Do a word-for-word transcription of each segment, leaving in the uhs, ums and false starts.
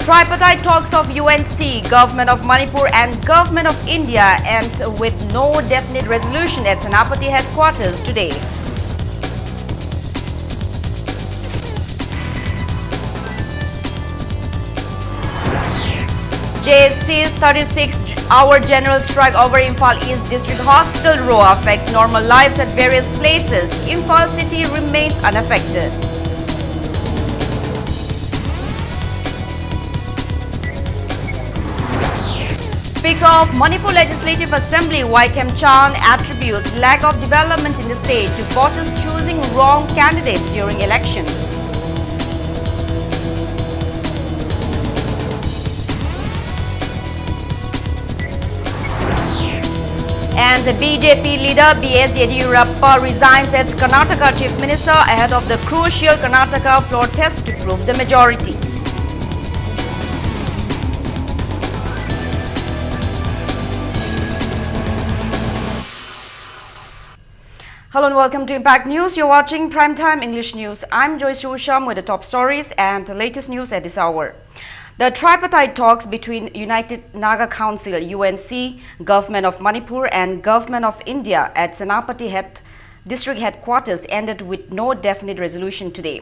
Tripartite talks of U N C, Government of Manipur and Government of India end with no definite resolution at Senapati headquarters today. J A C's thirty-six hour general strike over Imphal East District Hospital, Roa, affects normal lives at various places. Imphal city remains unaffected. Speaker of Manipur Legislative Assembly, Y Khemchand, attributes lack of development in the state to voters choosing wrong candidates during elections. And the B J P leader B S Yediyurappa resigns as Karnataka Chief Minister ahead of the crucial Karnataka floor test to prove the majority. Hello and welcome to Impact News. You're watching Primetime English News. I'm Joyce Rusham with the top stories and the latest news at this hour. The tripartite talks between United Naga Council, U N C, Government of Manipur and Government of India at Senapati head, district headquarters ended with no definite resolution today.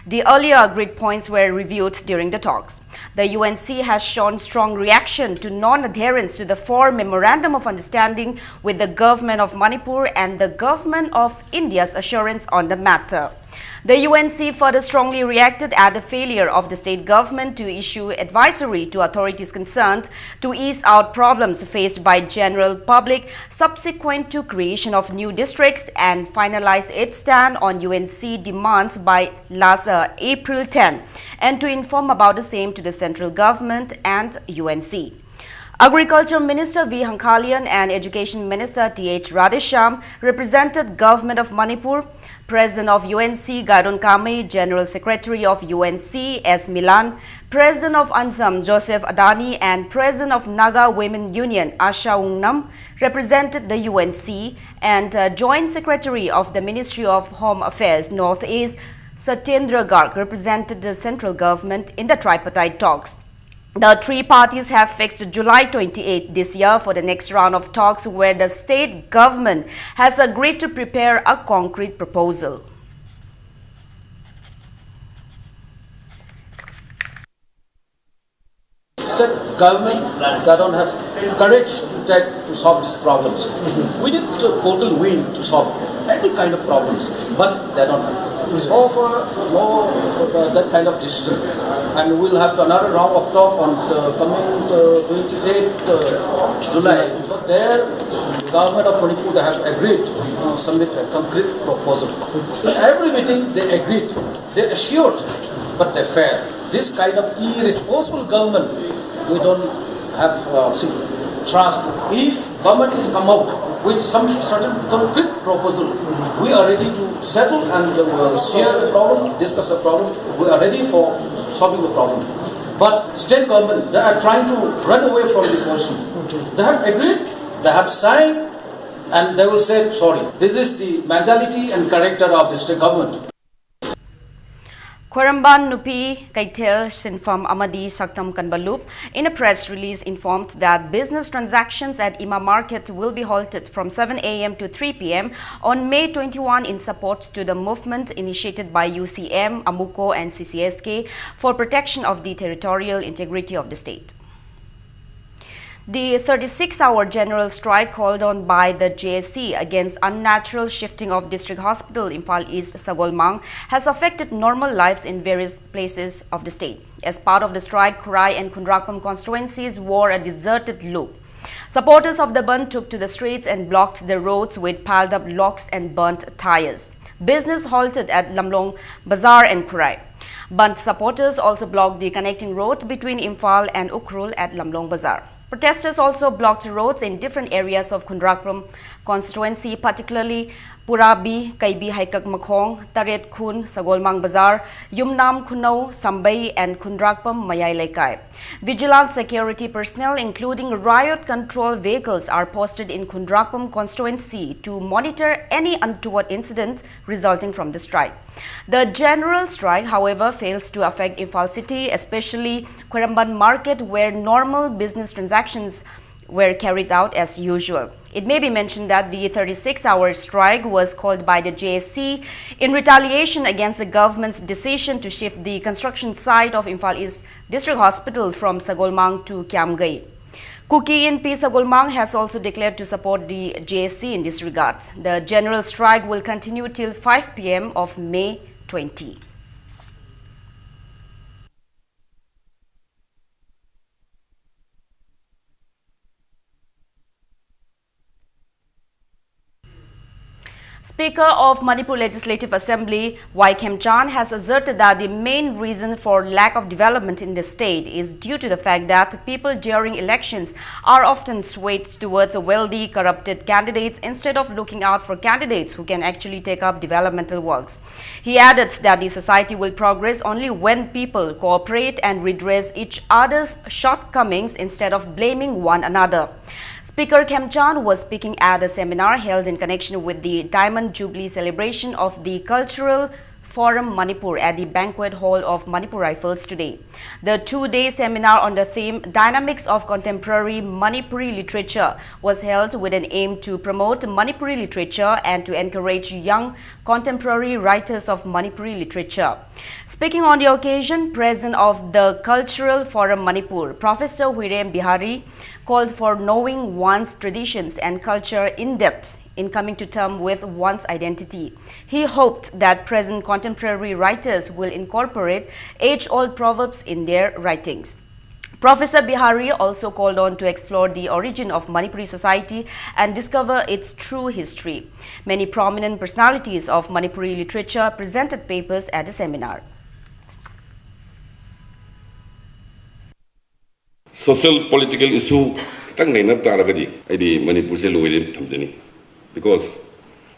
The earlier agreed points were reviewed during the talks. The U N C has shown strong reaction to non-adherence to the four memorandum of understanding with the Government of Manipur and the Government of India's assurance on the matter. The U N C further strongly reacted at the failure of the state government to issue advisory to authorities concerned to ease out problems faced by general public subsequent to creation of new districts and finalize its stand on U N C demands by last, uh, April ten, and to inform about the same to the central government and U N C. Agriculture Minister V Hangkalian and Education Minister T H Radheshyam represented Government of Manipur. President of U N C Gaidon Kamei, General Secretary of U N C S Milan, President of ANSAM Joseph Adani, and President of Naga Women Union Asha Wungnam represented the U N C, and, uh, Joint Secretary of the Ministry of Home Affairs Northeast Satyendra Garg represented the central government in the tripartite talks. The three parties have fixed July twenty-eighth this year for the next round of talks, where the state government has agreed to prepare a concrete proposal. State government, they don't have courage to take to solve these problems. We need the total will to solve any kind of problems, but they don't have. So far, no uh, that kind of decision, and we'll have another round of talk on the coming uh, twenty-eighth uh, July. So there, government of Manipur, they have agreed to submit a concrete proposal. In every meeting, they agreed, they assured, but they failed. This kind of irresponsible government, we don't have uh, see, trust. If government is come out with some certain concrete proposal, we are ready to settle and uh, share the problem, discuss the problem. We are ready for solving the problem. But state government, they are trying to run away from the position. They have agreed, they have signed, and they will say sorry. This is the mentality and character of the state government. Khwaramban Nupi Keithel Sinfam Amadi Saktam Kanba Lup, in a press release, informed that business transactions at Ima Market will be halted from seven a m to three p m on May twenty-one, in support to the movement initiated by U C M, AMUCO and C C S K for protection of the territorial integrity of the state. The thirty-six hour general strike called on by the J S C against unnatural shifting of District Hospital Imphal East Sagolmang has affected normal lives in various places of the state. As part of the strike, Khurai and Khundrakpam constituencies wore a deserted look. Supporters of the bandh took to the streets and blocked the roads with piled up logs and burnt tyres. Business halted at Lamlong Bazar and Khurai. Bandh supporters also blocked the connecting road between Imphal and Ukhrul at Lamlong Bazar. Protesters also blocked roads in different areas of Khundrakpam constituency, particularly Purabi, Kaibi Haikak Makhong, Taret Khun, Sagolmang Bazar, Yumnam Khunou, Sambei and Khundrakpam Mayai Leikai. Vigilant security personnel, including riot control vehicles, are posted in Khundrakpam constituency to monitor any untoward incident resulting from the strike. The general strike, however, fails to affect Imphal city, especially Khwairamband market, where normal business transactions were carried out as usual. It may be mentioned that the thirty-six hour strike was called by the J S C in retaliation against the government's decision to shift the construction site of Imphal East District Hospital from Sagolmang to Kiamgay. Kuki Inpi Sagolmang has also declared to support the J S C in this regard. The general strike will continue till five p m of May twenty. Speaker of Manipur Legislative Assembly, Y Khemchand, has asserted that the main reason for lack of development in the state is due to the fact that people during elections are often swayed towards wealthy, corrupted candidates instead of looking out for candidates who can actually take up developmental works. He added that the society will progress only when people cooperate and redress each other's shortcomings instead of blaming one another. Speaker Khemchand was speaking at a seminar held in connection with the Diamond Jubilee celebration of the Cultural Forum Manipur at the Banquet Hall of Manipur Rifles today. The two-day seminar on the theme Dynamics of Contemporary Manipuri Literature was held with an aim to promote Manipuri literature and to encourage young contemporary writers of Manipuri literature. Speaking on the occasion, President of the Cultural Forum Manipur, Professor Huirem Bihari, called for knowing one's traditions and culture in depth in coming to term with one's identity. He hoped that present contemporary writers will incorporate age-old proverbs in their writings. Professor Bihari also called on to explore the origin of Manipuri society and discover its true history. Many prominent personalities of Manipuri literature presented papers at the seminar. Social political issue ꯈꯤꯇꯪ ꯅꯩꯅꯕ ꯇꯥꯔꯒꯗꯤ ꯑꯩꯗꯤ ꯃꯅꯤꯄꯨꯔꯁꯦ ꯂꯣꯏꯔꯦ ꯊꯝꯖꯅꯤꯡꯏ꯫ Because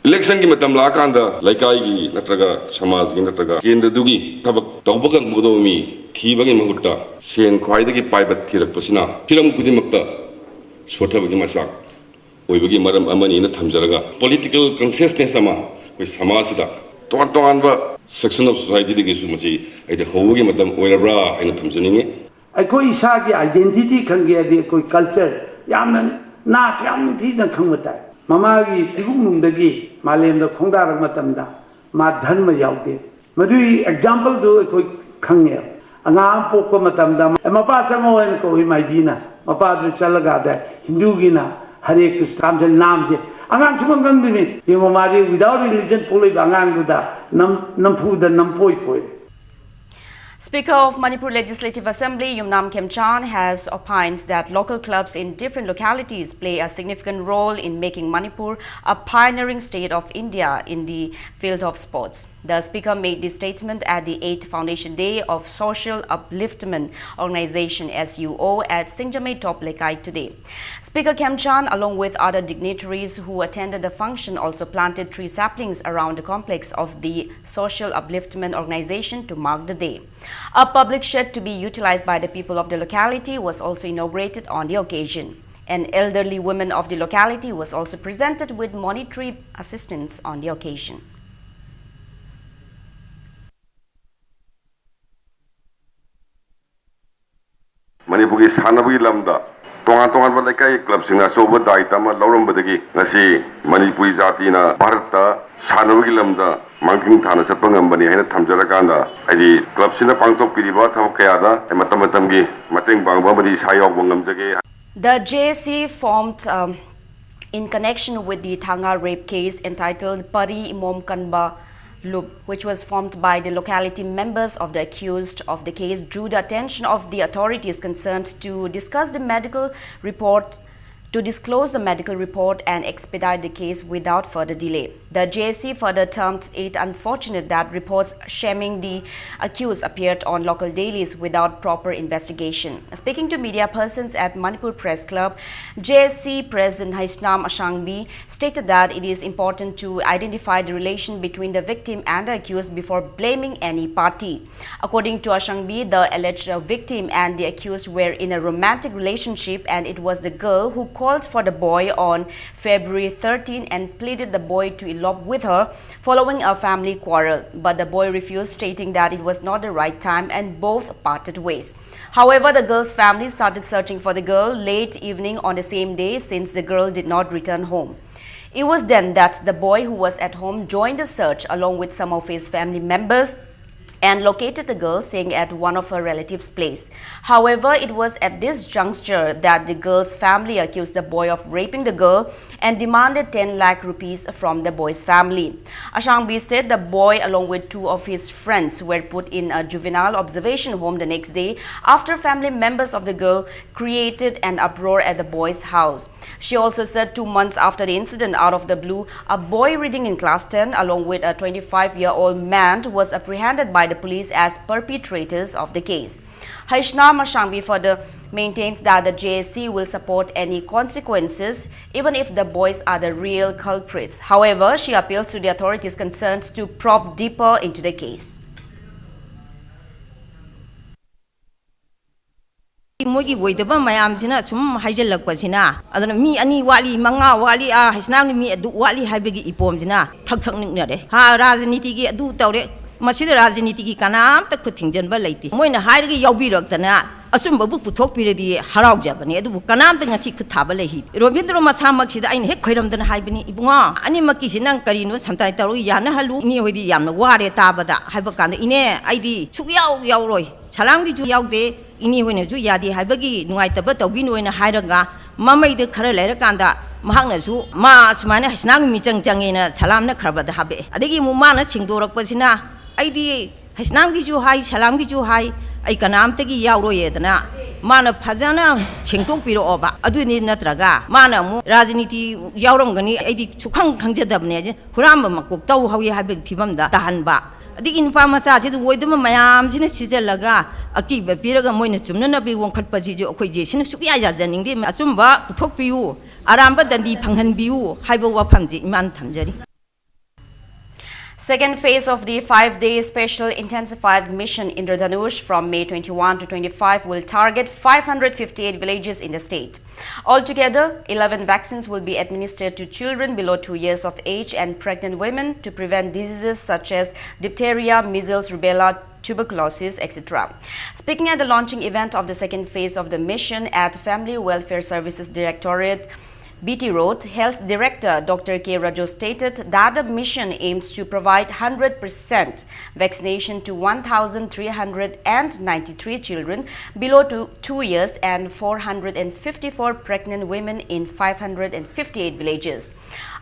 ꯏꯂꯦꯛꯁꯟꯒꯤ ꯃꯇꯝ ꯂꯥꯛꯑꯀꯥꯟꯗ ꯂꯩꯀꯥꯏꯒꯤ ꯅꯠꯇ꯭ꯔꯒ ꯁꯃꯥꯖꯒꯤ ꯅꯠꯇ꯭ꯔꯒ ꯀꯦꯟꯗ꯭ꯔꯗꯨꯒꯤ ꯊꯕꯛ ꯇꯧꯕ ꯉꯝꯒꯗꯧꯕ ꯃꯤ ꯊꯤꯕꯒꯤ ꯃꯍꯨꯠꯇ ꯁꯦꯟ ꯈ꯭ꯋꯥꯏꯗꯒꯤ ꯄꯥꯏꯕ ꯊꯤꯔꯛꯄꯁꯤꯅ ꯍꯤꯔꯝ ꯈꯨꯗꯤꯡꯃꯛꯇ ꯁꯣꯠꯊꯕꯒꯤ ꯃꯆꯥꯛ ꯑꯣꯏꯕꯒꯤ ꯃꯔꯝ ꯑꯃꯅꯤꯅ ꯊꯝꯖꯔꯒ, political consciousness ꯑꯃ ꯑꯩꯈꯣꯏ ꯁꯃꯥꯖꯁꯤꯗ ꯇꯣꯉꯥꯟ ꯇꯣꯉꯥꯟꯕ section of societyꯗꯒꯤꯁꯨ ꯃꯁꯤ ꯑꯩꯗꯤ ꯍꯧꯕꯒꯤ ꯃꯇꯝ ꯑꯣꯏꯔꯕ꯭ꯔꯥ ꯍꯥꯏꯅ ꯊꯝꯖꯅꯤꯡꯉꯤ꯫ ꯑꯩꯈꯣꯏ ꯏꯁꯥꯒꯤ identity ꯈꯪꯒꯦ ꯍꯥꯏꯗꯤ ꯑꯩꯈꯣꯏ culture ꯌꯥꯝꯅ, ꯅꯥꯠꯁꯦ ꯌꯥꯝ ꯅꯤꯡꯊꯤꯅ ꯈꯪꯕ ꯇꯥꯏ꯫ ꯃꯃꯥꯒꯤ ꯐꯤꯕꯨꯡꯅꯨꯡꯗꯒꯤ ꯃꯥꯂꯦꯝꯗ ꯈꯣꯡꯗꯥꯔꯛꯄ ꯃꯇꯝꯗ ꯃꯥ ꯙꯔꯃ ꯌꯥꯎꯗꯦ꯫ ꯃꯗꯨꯒꯤ exampleꯗꯨ ꯑꯩꯈꯣꯏ ꯈꯪꯉꯦ꯫ ꯑꯉꯥꯡ ꯑꯃ ꯄꯣꯛꯄ ꯃꯇꯝꯗ, "ꯑꯦ, ꯃꯄꯥ ꯆꯪꯉꯣ" ꯍꯥꯏꯅ ꯀꯧꯏ ꯃꯥꯏꯕꯤꯅ꯫ ꯃꯄꯥꯗꯨ ꯆꯠꯂꯒ ꯑꯗ ꯍꯤꯟꯗꯨꯒꯤꯅ ꯍꯔꯦ ꯀ꯭ꯔꯤꯁꯅ ꯅꯥꯝꯁꯦ, ꯅꯥꯝꯁꯦ ꯑꯉꯥꯡ ꯁꯨꯈꯪ ꯈꯪꯗ꯭ꯔꯤꯅꯤ꯫ ꯌꯦꯡꯉꯣ, ꯃꯥꯗꯤ without religion ꯄꯣꯛꯂꯛꯏꯕ ꯑꯉꯥꯡꯗꯨꯗ ꯅꯝ-, ꯅꯝꯐꯨꯗ ꯅꯝꯄꯣꯏ ꯄꯣꯏꯔꯦ꯫ Speaker of Manipur Legislative Assembly, Yumnam Khemchand, has opined that local clubs in different localities play a significant role in making Manipur a pioneering state of India in the field of sports. The speaker made this statement at the eighth Foundation Day of Social Upliftment Organization, S U O, at Singjamei Top Lekai today. Speaker Khemchand, along with other dignitaries who attended the function, also planted tree saplings around the complex of the Social Upliftment Organization to mark the day. A public shed to be utilized by the people of the locality was also inaugurated on the occasion. An elderly woman of the locality was also presented with monetary assistance on the occasion. ꯃꯅꯤꯄꯨꯔꯒꯤ ꯁꯥꯟꯅꯕꯒꯤ ꯂꯝꯗ ꯇꯣꯉꯥꯟ ꯇꯣꯉꯥꯟꯕ ꯂꯩꯀꯥꯏꯒꯤ clubꯁꯤꯡꯅ ꯑꯆꯧꯕ ꯗꯥꯏꯇ ꯑꯃ ꯂꯧꯔꯝꯕꯗꯒꯤ ꯉꯁꯤ ꯃꯅꯤꯄꯨꯔꯤ ꯖꯥꯇꯤꯅ ꯚꯥꯔꯠꯇ ꯁꯥꯟꯅꯕꯒꯤ ꯂꯝꯗ ꯃꯥꯡꯖꯤꯜ ꯊꯥꯅ ꯆꯠꯄ ꯉꯝꯕꯅꯤ ꯍꯥꯏꯅ ꯊꯝꯖꯔꯀꯥꯟꯗ, ꯍꯥꯏꯗꯤ clubꯁꯤꯅ ꯄꯥꯡꯊꯣꯛꯄꯤꯔꯤꯕ ꯊꯕꯛ ꯀꯌꯥꯗ ꯃꯇꯝ ꯃꯇꯝꯒꯤ ꯃꯇꯦꯡ ꯄꯥꯡꯕ ꯑꯃꯗꯤ ꯏꯁꯥ ꯌꯥꯎꯕ ꯉꯝꯖꯒꯦ꯫ The J A C formed, um, in connection with the Thanga rape case entitled Pari Imom Kanba Lup, which was formed by the locality members of the accused of the case, drew the attention of the authorities concerned to discuss the medical report, to disclose the medical report and expedite the case without further delay. The J S C further termed it unfortunate that reports shaming the accused appeared on local dailies without proper investigation. Speaking to media persons at Manipur Press Club, J S C President Haisnam Ashangbi stated that it is important to identify the relation between the victim and the accused before blaming any party. According to Ashangbi, the alleged victim and the accused were in a romantic relationship, and it was the girl who called for the boy on February thirteen and pleaded the boy to elope with her following a family quarrel. But the boy refused, stating that it was not the right time, and both parted ways. However, the girl's family started searching for the girl late evening on the same day, since the girl did not return home. It was then that the boy who was at home joined the search along with some of his family members and located the girl staying at one of her relatives' place. However, it was at this juncture that the girl's family accused the boy of raping the girl and demanded ten lakh rupees from the boy's family. Ashangbi said the boy, along with two of his friends, were put in a juvenile observation home the next day after family members of the girl created an uproar at the boy's house. She also said two months after the incident, out of the blue, a boy reading in class ten, along with a twenty-five-year-old man, was apprehended by the police as perpetrators of the case. Haishna Mashangbi further maintains that the J S C will support any consequences, even if the boys are the real culprits. However, she appeals to the authorities concerned to probe deeper into the case. ꯃꯣꯏꯒꯤ ꯑꯣꯏꯗꯕ ꯃꯌꯥꯝꯁꯤꯅ ꯁꯨꯝ ꯍꯥꯏꯖꯤꯜꯂꯛꯄꯁꯤꯅ, ꯑꯗꯨꯅ ꯃꯤ ꯑꯅꯤ ꯋꯥꯠꯂꯤ, ꯃꯉꯥ ꯋꯥꯠꯂꯤ, ꯑꯥ, ꯍꯩꯁꯅꯥꯡꯒꯤ ꯃꯤ ꯑꯗꯨ ꯋꯥꯠꯂꯤ ꯍꯥꯏꯕꯒꯤ ꯏꯄꯣꯝꯁꯤꯅ ꯊꯛ ꯊꯛ ꯅꯤꯛꯅꯔꯦ꯫ ꯍꯥ, ꯔꯥꯖꯅꯤꯇꯤꯒꯤ ꯑꯗꯨ ꯇꯧꯔꯦ, ꯃꯁꯤꯗ ꯔꯥꯖꯅꯤꯇꯤꯒꯤ ꯀꯅꯥꯝꯇ ꯈꯨꯠ ꯊꯤꯡꯖꯤꯟꯕ ꯂꯩꯇꯦ꯫ ꯃꯣꯏꯅ ꯍꯥꯏꯔꯒ ꯌꯥꯎꯕꯤꯔꯛꯇꯅ ꯑꯆꯨꯝꯕꯕꯨ ꯄꯨꯊꯣꯛꯄꯤꯔꯗꯤ ꯍꯔꯥꯎꯖꯕꯅꯤ, ꯑꯗꯨꯕꯨ ꯀꯅꯥꯝꯇ ꯉꯁꯤ ꯈꯨꯠ ꯊꯥꯕ ꯂꯩꯈꯤꯗꯦ꯫ ꯔꯣꯕꯤꯟꯗ꯭ꯔꯣ ꯃꯁꯥꯃꯛꯁꯤꯗ ꯑꯩꯅ ꯍꯦꯛ ꯈꯣꯏꯔꯝꯗꯅ ꯍꯥꯏꯕꯅꯤ, "ꯏꯕꯨꯡꯉꯣ, ꯑꯅꯤꯃꯛꯀꯤꯁꯤ ꯅꯪ ꯀꯔꯤꯅꯣ ꯁꯝꯇꯥꯏ ꯇꯧꯔꯒ ꯌꯥꯅꯍꯜꯂꯨ, ꯏꯅꯦ ꯍꯣꯏꯗꯤ ꯌꯥꯝꯅ ꯋꯥꯔꯦ ꯇꯥꯕꯗ" ꯍꯥꯏꯕ ꯀꯥꯟꯗ, "ꯏꯅꯦ, ꯑꯩꯗꯤ ꯁꯨꯛꯌꯥꯎ ꯌꯥꯎꯔꯣꯏ, ꯁꯂꯥꯝꯒꯤꯁꯨ ꯌꯥꯎꯗꯦ, ꯏꯅꯦ ꯍꯣꯏꯅꯁꯨ ꯌꯥꯗꯦ ꯍꯥꯏꯕꯒꯤ ꯅꯨꯡꯉꯥꯏꯇꯕ ꯇꯧꯕꯤꯅꯣꯅ" ꯍꯥꯏꯔꯒ, ꯃꯃꯩꯗ ꯈꯔ ꯂꯩꯔꯀꯥꯟꯗ ꯃꯍꯥꯛꯅꯁꯨ ꯃꯥ ꯑꯁꯨꯃꯥꯏꯅ ꯍꯩꯁꯅꯥꯡꯒꯤ ꯃꯤꯆꯪ ꯆꯪꯉꯦꯅ ꯁꯂꯥꯝꯅ ꯈꯔꯕꯗ ꯍꯥꯞꯄꯛꯑꯦ꯫ ꯑꯗꯒꯤ ꯑꯃꯨꯛ ꯃꯥꯅ ꯁꯦꯡꯗꯣꯔꯛꯄꯁꯤꯅ, "ꯑꯩꯗꯤ ꯍꯩꯁꯅꯥꯡꯒꯤꯁꯨ ꯍꯥꯏ, ꯁꯂꯥꯝꯒꯤꯁꯨ ꯍꯥꯏ, ꯑꯩ ꯀꯅꯥꯝꯇꯒꯤ ꯌꯥꯎꯔꯣꯏꯌꯦꯗꯅ" ꯃꯥꯅ ꯐꯖꯅ ꯁꯦꯡꯗꯣꯛꯄꯤꯔꯛꯑꯣꯕ꯫ ꯑꯗꯨꯅꯤ ꯅꯠꯇ꯭ꯔꯒ ꯃꯥꯅ ꯑꯃꯨꯛ ꯔꯥꯖꯅꯤꯇꯤ ꯌꯥꯎꯔꯝꯒꯅꯤ, ꯑꯩꯗꯤ ꯁꯨꯈꯪ ꯈꯪꯖꯗꯕꯅꯦ, ꯍꯨꯔꯥꯟꯕ ꯃꯀꯣꯛ ꯇꯧ ꯍꯧꯏ ꯍꯥꯏꯕꯒꯤ ꯐꯤꯕꯝꯗ ꯇꯥꯍꯟꯕ꯫ ꯑꯗꯒꯤ ꯅꯨꯄꯥ ꯃꯆꯥꯁꯤꯗ ꯑꯣꯏꯗꯕ ꯃꯌꯥꯝꯁꯤꯅ ꯁꯤꯖꯜꯂꯒ ꯑꯀꯤꯕ ꯄꯤꯔꯒ ꯃꯣꯏꯅ ꯆꯨꯝꯅꯅꯕꯒꯤ ꯋꯥꯡꯈꯠꯄꯁꯤꯁꯨ ꯑꯩꯈꯣꯏ ꯖꯦꯁꯤꯅ ꯁꯨꯛꯌꯥ ꯌꯥꯖꯅꯤꯡꯗꯦ꯫ ꯑꯆꯨꯝꯕ ꯄꯨꯊꯣꯛꯄꯤꯌꯨ, ꯑꯔꯥꯟꯕ ꯗꯟꯗꯤ ꯐꯪꯍꯟꯕꯤꯌꯨ ꯍꯥꯏꯕ ꯋꯥꯐꯝꯁꯤ ꯏꯃꯥꯅ ꯊꯝꯖꯔꯤ꯫ Second phase of the five-day special intensified mission Indradhanush from May twenty-one to twenty-five will target five hundred fifty-eight villages in the state. Altogether, eleven vaccines will be administered to children below two years of age and pregnant women to prevent diseases such as diphtheria, measles, rubella, tuberculosis, et cetera. Speaking at the launching event of the second phase of the mission at Family Welfare Services Directorate, B T Road, Health Director Doctor K Rajo stated that the mission aims to provide hundred percent vaccination to one thousand three hundred and ninety-three children below to two years and four hundred and fifty-four pregnant women in five hundred and fifty-eight villages.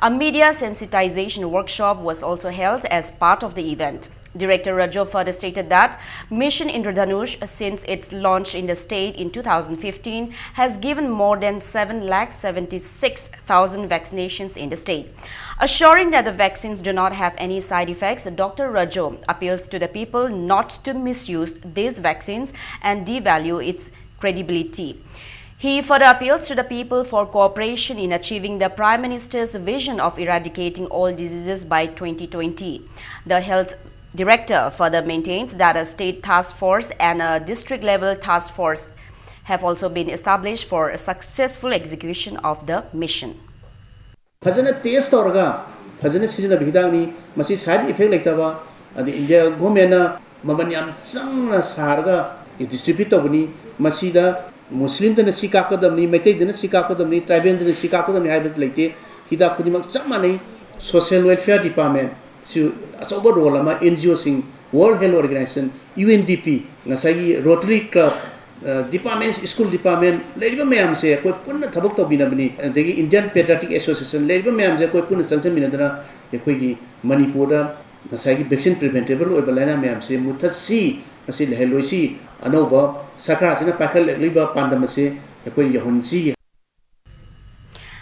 A media sensitization workshop was also held as part of the event. Director Rajo further stated that Mission Indradhanush, since its launch in the state in two thousand fifteen, has given more than seven lakh seventy-six thousand vaccinations in the state. Assuring that the vaccines do not have any side effects, Doctor Rajo appeals to the people not to misuse these vaccines and devalue its credibility. He further appeals to the people for cooperation in achieving the Prime Minister's vision of eradicating all diseases by twenty twenty. The health director further maintains that a state task force and a district level task force have also been established for a successful execution of the mission. ꯐꯖꯅ test ꯇꯧꯔꯒ ꯐꯖꯅ ꯁꯤꯖꯤꯟꯅꯕ ꯍꯤꯗꯥꯛꯅꯤ꯫ ꯃꯁꯤ side effect ꯂꯩꯇꯕ, ꯑꯗꯩ India ꯒꯣꯔꯃꯦꯟꯅ ꯃꯃꯜ ꯌꯥꯝ ꯆꯪꯅ ꯁꯥꯔꯒ ꯗꯤꯁꯇ꯭ꯔꯤꯕ꯭ꯌꯨꯠ ꯇꯧꯕꯅꯤ꯫ ꯃꯁꯤꯗ ꯃꯨꯁꯂꯤꯝꯗꯅ ꯁꯤ ꯀꯥꯞꯀꯗꯕꯅꯤ, ꯃꯩꯇꯩꯗꯅ ꯁꯤ ꯀꯥꯞꯀꯗꯕꯅꯤ, ꯇ꯭ꯔꯥꯏꯕꯦꯜꯗꯅ ꯁꯤ ꯀꯥꯞꯀꯗꯕꯅꯤ ꯍꯥꯏꯕ ꯂꯩꯇꯦ꯫ ꯍꯤꯗꯥꯛ ꯈꯨꯗꯤꯡꯃꯛ ꯆꯞ ꯃꯥꯟꯅꯩ꯫ ꯁꯣꯁꯤꯌꯦꯜ ꯋꯦꯜꯐꯤꯌꯔ ꯗꯤꯄꯥꯔꯠꯃꯦꯟꯁꯨ ꯑꯆꯧꯕ ꯔꯣꯜ ꯑꯃ, ꯑꯦꯟ ꯖꯤ ꯑꯣꯁꯤꯡ, world health organisation, U N D P, ꯉꯁꯥꯏꯒꯤ rotary club, department, school department, ꯂꯩꯔꯤꯕ ꯃꯌꯥꯝꯁꯦ ꯑꯩꯈꯣꯏ ꯄꯨꯟꯅ ꯊꯕꯛ ꯇꯧꯕꯤꯅꯕꯅꯤ꯫ ꯑꯗꯒꯤ ꯏꯟꯗꯤꯌꯟ ꯄꯦꯇ꯭ꯔꯤꯌꯥꯇꯤꯛ ꯑꯦꯁꯣꯁꯤꯌꯦꯁꯟ, ꯂꯩꯔꯤꯕ ꯃꯌꯥꯝꯁꯦ ꯑꯩꯈꯣꯏ ꯄꯨꯟꯅ ꯆꯪꯁꯤꯟꯃꯤꯟꯅꯗꯅ ꯑꯩꯈꯣꯏꯒꯤ ꯃꯅꯤꯄꯨꯔꯗ ꯉꯁꯥꯏꯒꯤ ꯚꯦꯛꯁꯤꯟ ꯄ꯭ꯔꯤꯚꯦꯟꯇꯦꯕꯜ ꯑꯣꯏꯕ ꯂꯥꯏꯅꯥ ꯃꯌꯥꯝꯁꯦ ꯃꯨꯠꯊꯠꯁꯤ꯫ ꯃꯁꯤ ꯂꯩꯍꯜꯂꯣꯏꯁꯤ꯫ ꯑꯅꯧꯕ ꯁꯔꯀꯥꯔꯁꯤꯅ ꯄꯥꯏꯈꯠꯂꯛꯂꯤꯕ ꯄꯥꯟꯗꯝ ꯑꯁꯤ ꯑꯩꯈꯣꯏꯅ ꯌꯧꯍꯟꯁꯤ꯫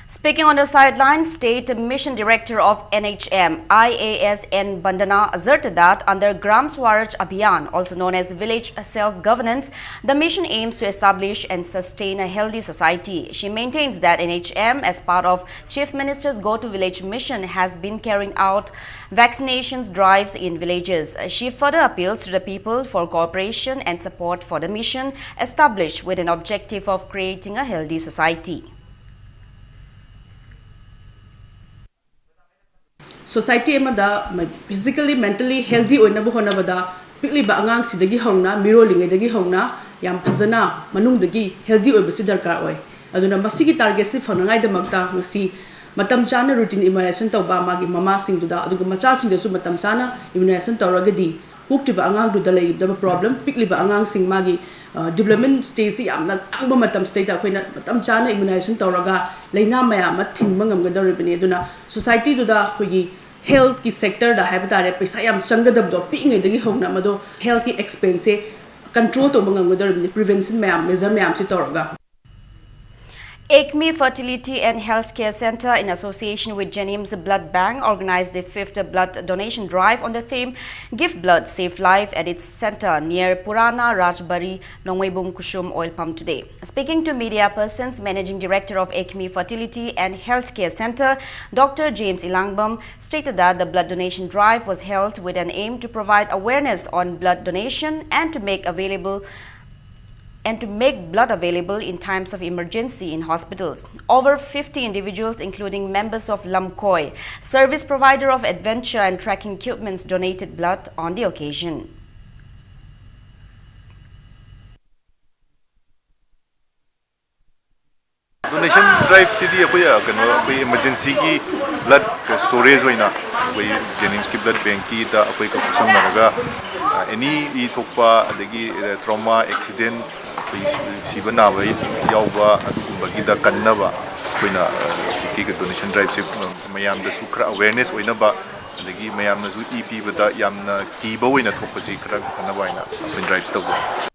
Speaking on the sideline, State Mission Director of N H M, I A S N Bandana, asserted that under Gram Swaraj Abhiyan, also known as Village Self-Governance, the mission aims to establish and sustain a healthy society. She maintains that N H M, as part of Chief Minister's Go to Village mission, has been carrying out vaccinations drives in villages. She further appeals to the people for cooperation and support for the mission established with an objective of creating a healthy society. Society ꯑꯃꯗ physically mentally healthy ꯑꯣꯏꯅꯕ ꯍꯣꯠꯅꯕꯗ ꯄꯤꯛꯂꯤꯕ ꯑꯉꯥꯡꯁꯤꯗꯒꯤ ꯍꯧꯅ ꯃꯤꯔꯣꯜꯂꯤꯉꯩꯗꯒꯤ ꯍꯧꯅ ꯌꯥꯝ ꯐꯖꯅ ꯃꯅꯨꯡꯗꯒꯤ healthy ꯑꯣꯏꯕꯁꯤ ꯗꯔꯀꯥꯔ ꯑꯣꯏ꯫ ꯑꯗꯨꯅ ꯃꯁꯤꯒꯤ ꯇꯥꯔꯒꯦꯠꯁꯤ ꯐꯪꯅꯉꯥꯏꯗꯃꯛꯇ ꯉꯁꯤ ꯃꯇꯝ ꯆꯥꯅ ꯔꯨꯇꯤꯟ ꯏꯃ꯭ꯌꯨꯅꯥꯏꯖꯦꯁꯟ ꯇꯧꯕ, ꯃꯥꯒꯤ ꯃꯃꯥꯁꯤꯡꯗꯨꯗ ꯑꯗꯨꯒ ꯃꯆꯥꯁꯤꯡꯗꯁꯨ ꯃꯇꯝ ꯆꯥꯅ ꯏꯃ꯭ꯌꯨꯅꯥꯏꯖꯦꯁꯟ ꯇꯧꯔꯒꯗꯤ ꯄꯣꯛꯇ꯭ꯔꯤꯕ ꯑꯉꯥꯡꯗꯨꯗ ꯂꯩꯒꯗꯕ ꯄ꯭ꯔꯣꯕ꯭ꯂꯦꯝ, ꯄꯤꯛꯂꯤꯕ ꯑꯉꯥꯡꯁꯤꯡ ꯃꯥꯒꯤ ꯗꯤꯕ꯭ꯂꯞꯃꯦꯟ ꯁ꯭ꯇꯦꯖꯁꯤ ꯌꯥꯝꯅ ꯇꯥꯡꯕ ꯃꯇꯝꯁꯤꯗꯩꯗ ꯑꯩꯈꯣꯏꯅ ꯃꯇꯝ ꯆꯥꯅ ꯏꯃ꯭ꯌꯨꯅꯥꯏꯖꯦꯁꯟ ꯇꯧꯔꯒ ꯂꯥꯏꯅꯥ ꯃꯌꯥꯝ ꯑꯃ ꯊꯤꯡꯕ ꯉꯝꯒꯗꯧꯔꯤꯕꯅꯤ꯫ ꯑꯗꯨꯅ ꯁꯣꯁꯥꯏꯇꯤꯗꯨꯗ ꯑꯩꯈꯣꯏꯒꯤ ꯍꯦꯜꯠꯀꯤ ꯁꯦꯛꯇꯔꯗ ꯍꯥꯏꯕ ꯇꯥꯔꯦ, ꯄꯩꯁꯥ ꯌꯥꯝ ꯆꯪꯒꯗꯕꯗꯣ ꯄꯤꯛꯏꯉꯩꯗꯒꯤ ꯍꯧꯅ ꯃꯗꯣ ꯍꯦꯜꯠꯀꯤ ꯑꯦꯛꯁꯄꯦꯟꯁꯁꯦ ꯀꯟꯇ꯭ꯔꯣꯜ ꯇꯧꯕ ꯉꯝꯒꯗꯧꯔꯤꯕꯅꯤ, ꯄ꯭ꯔꯤꯚꯦꯟꯁꯟ ꯃꯌꯥꯝ, ꯃꯦꯖꯔ ꯃꯌꯥꯝꯁꯤ ꯇꯧꯔꯒ꯫ Acme Fertility and Healthcare Center, in association with JNIMS Blood Bank, organized the fifth blood donation drive on the theme Give Blood, Save Life at its center near Purana Rajbari, Nongoibung Kushum oil pump today. Speaking to media persons, Managing Director of Acme Fertility and Healthcare Center, Doctor James Ilangbam, stated that the blood donation drive was held with an aim to provide awareness on blood donation and to make available and to make blood available in times of emergency in hospitals. Over fifty individuals, including members of Lamkoi, service provider of adventure and trekking equipments, donated blood on the occasion. Donation ꯗ꯭ꯔꯥꯏꯚꯁꯤꯗꯤ ꯑꯩꯈꯣꯏ, ꯑ, ꯀꯩꯅꯣ, ꯑꯩꯈꯣꯏ ꯏꯃꯔꯖꯦꯟꯁꯤꯒꯤ blood storage ꯑꯣꯏꯅ ꯑꯩꯈꯣꯏ ꯖꯦꯅꯤꯝꯁꯀꯤ blood ꯕꯦꯡꯀꯤꯗ ꯑꯩꯈꯣꯏꯒ ꯈꯨꯠꯁꯝꯅꯔꯒ, ꯑ, ꯑꯦꯅꯤ E ꯊꯣꯛꯄ, ꯑꯗꯒꯤ, ꯑ, ꯇ꯭ꯔꯣꯃꯥ, ꯑꯦꯛꯁꯤꯗꯦꯟ, ꯑꯩꯈꯣꯏꯒꯤ ꯁꯤ-, ꯁꯤꯕ ꯅꯥꯕ ꯌꯥꯎꯕ, ꯑꯗꯨꯒꯨꯝꯕꯒꯤꯗ ꯀꯟꯅꯕ ꯑꯩꯈꯣꯏꯅ, ꯑ, ꯍꯧꯖꯤꯛꯀꯤ ꯗꯣꯅꯦꯁꯟ ꯗ꯭ꯔꯥꯏꯚꯁꯦ, ꯑ, ꯃꯌꯥꯝꯗꯁꯨ ꯈꯔ ꯑꯦꯋꯦꯌꯔꯅꯦꯁ ꯑꯣꯏꯅꯕ ꯑꯗꯒꯤ ꯃꯌꯥꯝꯅꯁꯨ ꯏ ꯄꯤꯕꯗ ꯌꯥꯝꯅ ꯀꯤꯕ ꯑꯣꯏꯅ ꯊꯣꯛꯄꯁꯤ ꯈꯔ ꯐꯅꯕ ꯍꯥꯏꯅ ꯑꯩꯈꯣꯏ ꯗ꯭ꯔꯥꯏꯚꯁꯤ ꯇꯧꯕꯅꯤ꯫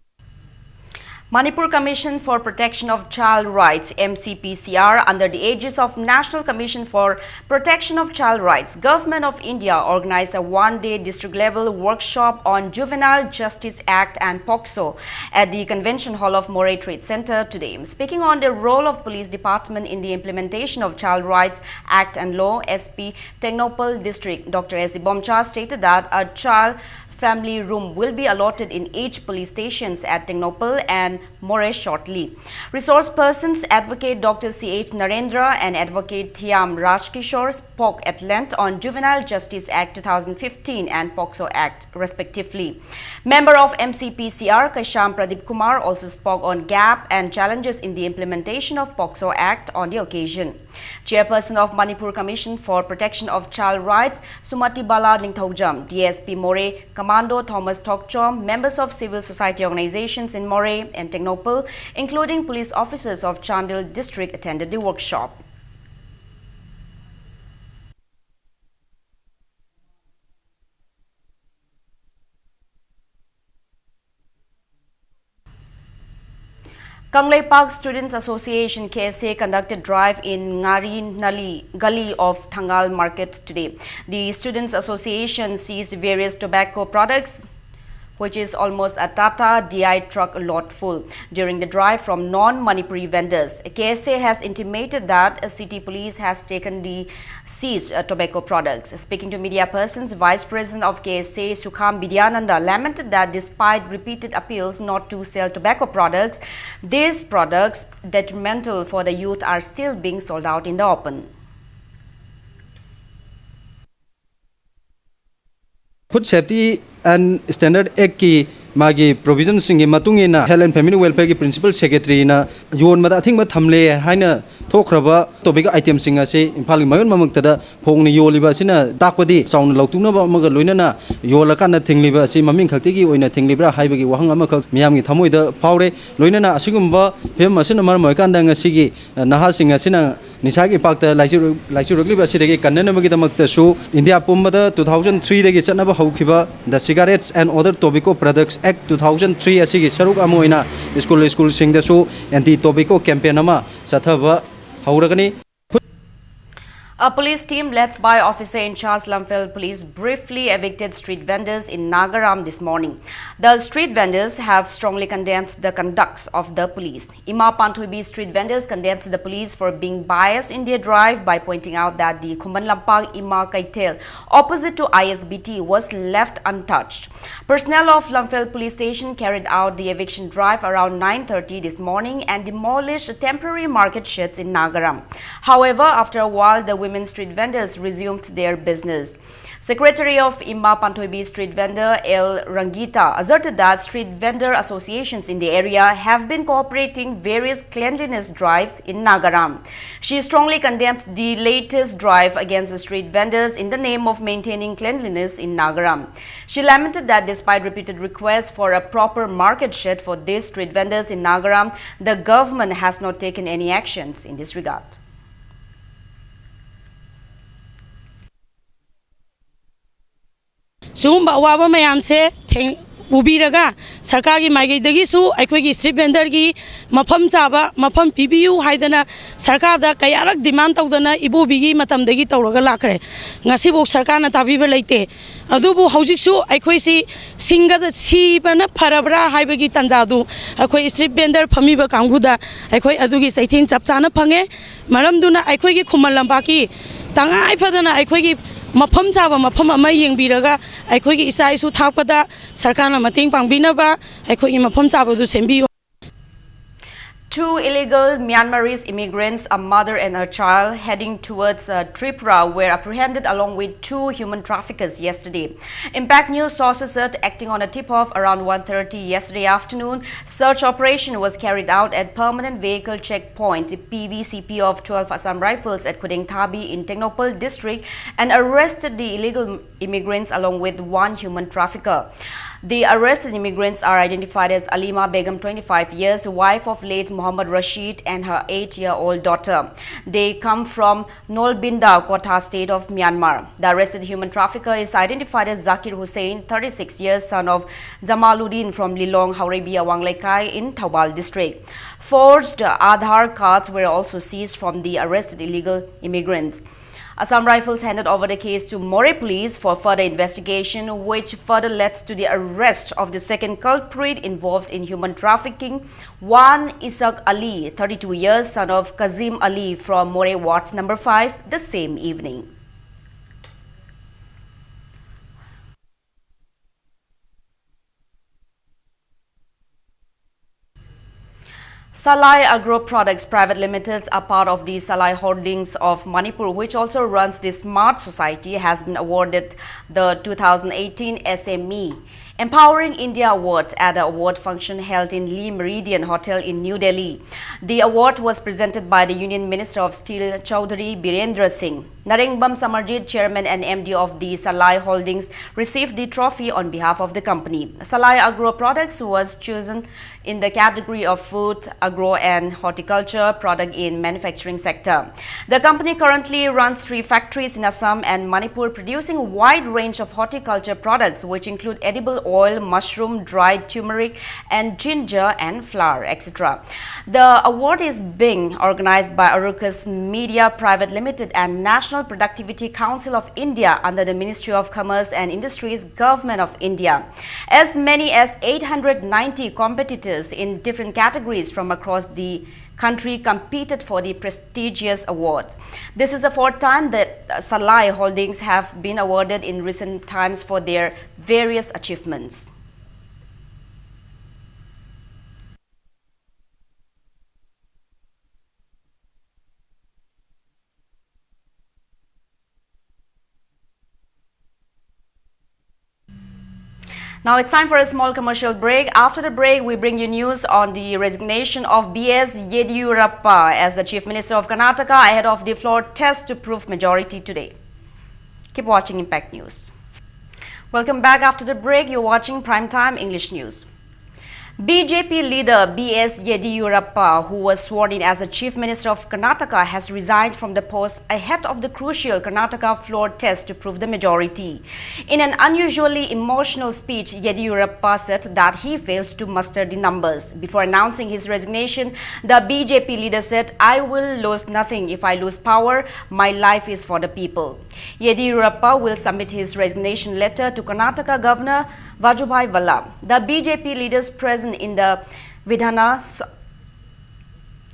Manipur Commission for Protection of Child Rights, M C P C R, under the aegis of National Commission for Protection of Child Rights, Government of India organized a one-day district-level workshop on Juvenile Justice Act and POCSO at the Convention Hall of Moreh Trade Center today. Speaking on the role of Police Department in the implementation of Child Rights Act and law, S P Tengnoupal District, Doctor S D Bomcha, stated that a child family room will be allotted in each police stations at Tengnoupal and Moreh shortly. Resource persons Advocate Doctor C H Narendra and Advocate Thiam Rajkishore spoke at length on Juvenile Justice Act two thousand fifteen and POCSO Act, respectively. Member of M C P C R Kasham Pradeep Kumar also spoke on gap and challenges in the implementation of POCSO Act on the occasion. Chairperson of Manipur Commission for Protection of Child Rights, Sumati Bala Ningthoujam, D S P Moreh, Commando Thomas Thokchom, members of civil society organizations in Moreh and Tengnoupal, including police officers of Chandel district, attended the workshop. Kangleipak Students Association, K S A, conducted drive in Ngari Nali Gully of Thangal Market today. The Students Association seized various tobacco products, which is almost a Tata D I truck load full, during the drive from non-Manipuri vendors. K S A has intimated that city police has taken the seized uh, tobacco products. Speaking to media persons, Vice President of K S A, Sukham Bidyananda, lamented that despite repeated appeals not to sell tobacco products, these products, detrimental for the youth, are still being sold out in the open. Food Safety and Standard Act ꯀꯤ ꯃꯥꯒꯤ provision ꯁꯤꯡꯒꯤ ꯃꯇꯨꯡ ꯏꯟꯅ Health and Family Welfare ꯒꯤ Principal Secretary ꯅ ꯌꯣꯟꯕꯗ ꯑꯊꯤꯡꯕ ꯊꯝꯂꯦ ꯍꯥꯏꯅ ꯊꯣꯛꯈ꯭ꯔꯕ tobacco item ꯁꯤꯡ ꯑꯁꯤ ꯏꯝꯐꯥꯜꯒꯤ ꯃꯌꯣꯟ ꯃꯃꯛꯇꯗ ꯐꯣꯡꯅ ꯌꯣꯜꯂꯤꯕ ꯑꯁꯤꯅ ꯇꯥꯛꯄꯗꯤ ꯆꯥꯎꯅ ꯂꯧꯊꯣꯛꯅꯕ ꯑꯃꯒ ꯂꯣꯏꯅꯅ ꯌꯣꯜꯂꯀꯥꯟꯗ ꯊꯤꯡꯂꯤꯕ ꯑꯁꯤ ꯃꯃꯤꯡ ꯈꯛꯇꯒꯤ ꯑꯣꯏꯅ ꯊꯤꯡꯂꯤꯕ꯭ꯔꯥ ꯍꯥꯏꯕꯒꯤ ꯋꯥꯍꯪ ꯑꯃꯈꯛ ꯃꯤꯌꯥꯝꯒꯤ ꯊꯃꯣꯏꯗ ꯐꯥꯎꯔꯦ꯫ ꯂꯣꯏꯅꯅ ꯑꯁꯤꯒꯨꯝꯕ ꯐꯤꯕꯝ ꯑꯁꯤꯅ ꯃꯔꯝ ꯑꯣꯏꯔꯀꯥꯟꯗ ꯉꯁꯤꯒꯤ ꯅꯍꯥꯁꯤꯡ ꯑꯁꯤꯅ ꯅꯤꯁꯥꯒꯤ ꯏꯄꯥꯛꯇ ꯂꯥꯏꯆꯨꯔꯛ- ꯂꯥꯏꯆꯨꯔꯛꯂꯤꯕ ꯑꯁꯤꯗꯒꯤ ꯀꯟꯅꯅꯕꯒꯤꯗꯃꯛꯇꯁꯨ ꯏꯟꯗꯤꯌꯥ ꯄꯨꯝꯕꯗ two thousand three ꯗꯒꯤ ꯆꯠꯅꯕ ꯍꯧꯈꯤꯕ The Cigarettes and Other Tobacco Products Act two thousand three ꯑꯁꯤꯒꯤ ꯁꯔꯨꯛ ꯑꯃ ꯑꯣꯏꯅ ꯁ꯭ꯀꯨꯜ ꯁ꯭ꯀꯨꯜꯁꯤꯡꯗꯁꯨ anti tobacco campaign ꯑꯃ ꯆꯠꯊꯕ ꯍꯧꯔꯒꯅꯤ꯫ A police team led by officer in charge Lamphel Police briefly evicted street vendors in Nagaram this morning. The street vendors have strongly condemned the conduct of the police. Ima Panthoibi street vendors condemned the police for being biased in their drive by pointing out that the Khuman Lampak Ima Kaithel, opposite to I S B T, was left untouched. Personnel of Lamphel Police Station carried out the eviction drive around nine thirty this morning and demolished temporary market sheds in Nagaram. However, after a while, the women street vendors resumed their business. Secretary of Ima Panthoibi street vendor L Rangita asserted that street vendor associations in the area have been cooperating various cleanliness drives in Nagaram. She strongly condemned the latest drive against the street vendors in the name of maintaining cleanliness in Nagaram. She lamented that despite repeated requests for a proper market shed for these street vendors in Nagaram, the government has not taken any actions in this regard. ꯁꯤꯒꯨꯝꯕ ꯑꯋꯥꯕ ꯃꯌꯥꯝꯁꯦ ꯊꯦꯡ ꯎꯕꯤꯔꯒ ꯁꯔꯀꯥꯔꯒꯤ ꯃꯥꯏꯀꯩꯗꯒꯤꯁꯨ ꯑꯩꯈꯣꯏꯒꯤ street ꯚꯦꯟꯗꯔꯒꯤ ꯃꯐꯝ ꯆꯥꯕ ꯃꯐꯝ ꯄꯤꯕꯤꯌꯨ ꯍꯥꯏꯗꯅ ꯁꯔꯀꯥꯔꯗ ꯀꯌꯥꯔꯛ ꯗꯤꯃꯥꯟ ꯇꯧꯗꯅ ꯏꯕꯣꯕꯤꯒꯤ ꯃꯇꯝꯗꯒꯤ ꯇꯧꯔꯒ ꯂꯥꯛꯈ꯭ꯔꯦ꯫ ꯉꯁꯤꯐꯥꯎ ꯁꯔꯀꯥꯔꯅ ꯇꯥꯕꯤꯕ ꯂꯩꯇꯦ꯫ ꯑꯗꯨꯕꯨ ꯍꯧꯖꯤꯛꯁꯨ ꯑꯩꯈꯣꯏꯁꯤ ꯁꯤꯡꯒꯗ ꯁꯤꯕꯅ ꯐꯔꯕ꯭ꯔꯥ ꯍꯥꯏꯕꯒꯤ ꯇꯥꯟꯖꯥꯗꯨ ꯑꯩꯈꯣꯏ ꯁ꯭ꯇ꯭ꯔꯤꯠ ꯚꯦꯟꯗꯔ ꯐꯝꯃꯤꯕ ꯀꯥꯡꯕꯨꯗ ꯑꯩꯈꯣꯏ ꯑꯗꯨꯒꯤ ꯆꯩꯊꯦꯡ ꯆꯞ ꯆꯥꯅ ꯐꯪꯉꯦ꯫ ꯃꯔꯝꯗꯨꯅ ꯑꯩꯈꯣꯏꯒꯤ ꯈꯨꯃꯟ ꯂꯝꯄꯥꯛꯀꯤ ꯇꯉꯥꯏ ꯐꯗꯅ ꯑꯩꯈꯣꯏꯒꯤ ꯃꯐꯝ ꯆꯥꯕ ꯃꯐꯝ ꯑꯃ ꯌꯦꯡꯕꯤꯔꯒ ꯑꯩꯈꯣꯏꯒꯤ ꯏꯆꯥ ꯏꯁꯨ ꯊꯥꯛꯄꯗ ꯁꯔꯀꯥꯔꯅ ꯃꯇꯦꯡ ꯄꯥꯡꯕꯤꯅꯕ ꯑꯩꯈꯣꯏꯒꯤ ꯃꯐꯝ ꯆꯥꯕꯗꯨ ꯁꯦꯝꯕꯤꯌꯨ꯫ Two illegal Myanmarese immigrants, a mother and a child, heading towards uh, Tripura, were apprehended along with two human traffickers yesterday. Impact News sources said, acting on a tip-off around one thirty yesterday afternoon, search operation was carried out at Permanent Vehicle Checkpoint, P V C P, of twelve Assam Rifles at Khudengthabi in Tengnoupal district and arrested the illegal immigrants along with one human trafficker. The arrested immigrants are identified as Alima Begum, twenty-five years, wife of late Muhammad Rashid, and her eight-year-old daughter. They come from Nolbinda Kotha state of Myanmar. The arrested human trafficker is identified as Zakir Hussain, thirty-six years, son of Jamaluddin from Lilong Haurebi Awang Lekai in Thoubal district. Forged Aadhaar cards were also seized from the arrested illegal immigrants. Assam Rifles handed over the case to Moreh Police for further investigation, which further led to the arrest of the second culprit involved in human trafficking, Wan Isak Ali, thirty-two years, son of Kazim Ali from Moreh Ward number five, the same evening. Salai Agro Products Private Limited, a part of the Salai Holdings of Manipur, which also runs the Smart Society, has been awarded the two thousand eighteen S M E Empowering India Award at the award function held in Lee Meridian Hotel in New Delhi. The award was presented by the Union Minister of Steel, Chaudhary Birendra Singh. Narengbam Samarjit, chairman and M D of the Salai Holdings, received the trophy on behalf of the company. Salai Agro Products was chosen in the category of food, agro and horticulture product in manufacturing sector. The company currently runs three factories in Assam and Manipur, producing a wide range of horticulture products, which include edible oil, mushroom, dried turmeric, and ginger and flour, et cetera. The award is being organized by Arukas Media Private Limited and National Productivity Council of India under the Ministry of Commerce and Industries, Government of India. As many as eight hundred ninety competitors in different categories from across the country competed for the prestigious award. This is the fourth time that, uh, Salai Holdings have been awarded in recent times for their various achievements. Now it's time for a small commercial break. After the break, we bring you news on the resignation of B S Yediyurappa as the Chief Minister of Karnataka ahead of the floor test to prove majority today. Keep watching Impact News. Welcome back. After the break, you're watching Prime Time English News. B J P leader B S Yediyurappa, who was sworn in as the Chief Minister of Karnataka, has resigned from the post ahead of the crucial Karnataka floor test to prove the majority. In an unusually emotional speech, Yediyurappa said that he failed to muster the numbers. Before announcing his resignation, the B J P leader said, "I will lose nothing if I lose power. My life is for the people." Yediyurappa will submit his resignation letter to Karnataka Governor Vajubhai Valla. The B J P leaders present in the Vidhana s-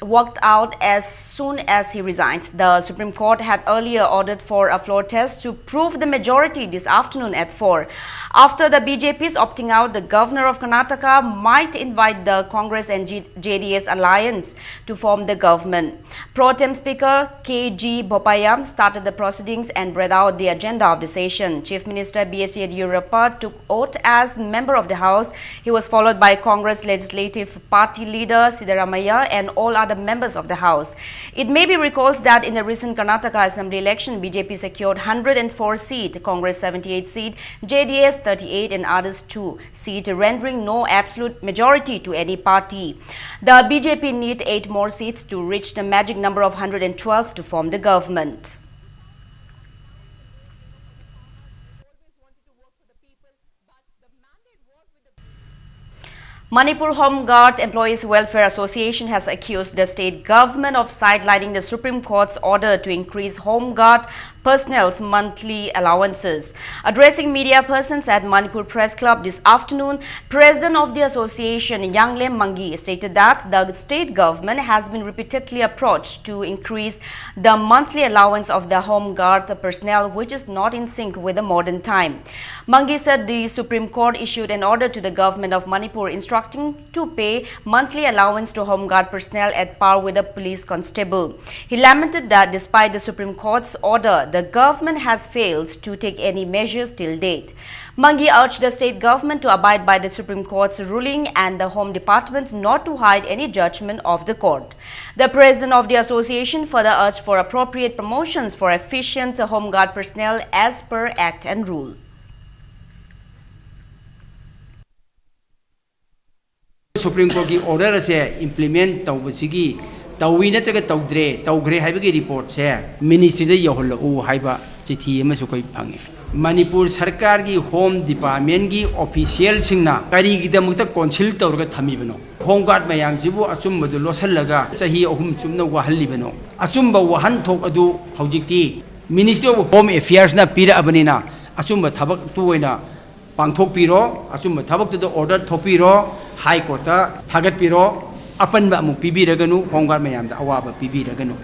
walked out as soon as he resigns. The Supreme Court had earlier ordered for a floor test to prove the majority this afternoon at four. After the B J P's opting out, the governor of Karnataka might invite the Congress and G- J D S alliance to form the government. Pro tem Speaker K G Boppaiah started the proceedings and read out the agenda of the session. Chief Minister B S Yediyurappa took oath as member of the House. He was followed by Congress Legislative Party leader Siddaramaiah and all other members of the House. It may be recalled that in the recent Karnataka Assembly election, B J P secured one hundred four seat, Congress seventy-eight seat, J D S thirty-eight and others two seat, rendering no absolute majority to any party. The B J P need eight more seats to reach the magic number of one hundred twelve to form the government. Manipur Home Guard Employees Welfare Association has accused the state government of sidelining the Supreme Court's order to increase Home Guard personnel's monthly allowances. Addressing media persons at Manipur Press Club this afternoon, President of the association, Yangle Mangi, stated that the state government has been repeatedly approached to increase the monthly allowance of the Home Guard personnel, which is not in sync with the modern time. Mangi said the Supreme Court issued an order to the government of Manipur instructing to pay monthly allowance to Home Guard personnel at par with a police constable. He lamented that despite the Supreme Court's order, the government has failed to take any measures till date. Mangi urged the state government to abide by the Supreme Court's ruling and the Home Department not to hide any judgment of the court. The president of the association further urged for appropriate promotions for efficient Home Guard personnel as per Act and rule. Supreme Courtꯀꯤ order ꯑꯁꯦ implement ꯇꯧꯕꯁꯤꯒꯤ, ꯇꯧꯏ ꯅꯠꯇ꯭ꯔꯒ ꯇꯧꯗ꯭ꯔꯦ, ꯇꯧꯈ꯭ꯔꯦ ꯍꯥꯏꯕꯒꯤ reportꯁꯦ ministryꯗ ꯌꯧꯍꯜꯂꯛꯎ ꯍꯥꯏꯕ ꯆꯤꯊꯤ ꯑꯃꯁꯨ ꯑꯩꯈꯣꯏ ꯐꯪꯉꯤ꯫ ꯃꯅꯤꯄꯨꯔ ꯁꯔꯀꯥꯔꯒꯤ Home Departmentꯀꯤ officialꯁꯤꯡꯅ ꯀꯔꯤꯒꯤꯗꯃꯛꯇ conceal ꯇꯧꯔꯒ ꯊꯝꯃꯤꯕꯅꯣ? Home Guard ꯃꯌꯥꯝꯁꯤꯕꯨ ꯑꯆꯨꯝꯕꯗꯨ ꯂꯣꯠꯁꯤꯜꯂꯒ ꯆꯍꯤ ꯑꯍꯨꯝ ꯆꯨꯞꯅ ꯋꯥꯍꯜꯂꯤꯕꯅꯣ? ꯑꯆꯨꯝꯕ ꯋꯥꯍꯟꯊꯣꯛ ꯑꯗꯨ ꯍꯧꯖꯤꯛꯇꯤ Ministry of Home Affairsꯅ ꯄꯤꯔꯛꯑꯕꯅꯤꯅ, ꯑꯆꯨꯝꯕ ꯊꯕꯛꯇꯨ ꯑꯣꯏꯅ ꯄꯥꯡꯊꯣꯛꯄꯤꯔꯣ, ꯑꯆꯨꯝꯕ ꯊꯕꯛꯇꯨꯗ order ꯊꯣꯛꯄꯤꯔꯣ, High Courtꯇ ꯊꯥꯒꯠꯄꯤꯔꯣ, ꯑꯄꯟꯕ ꯑꯃꯨꯛ ꯄꯤꯕꯤꯔꯒꯅꯨ, Home Guard ꯃꯌꯥꯝꯗ ꯑꯋꯥꯕ ꯄꯤꯕꯤꯔꯒꯅꯨ꯫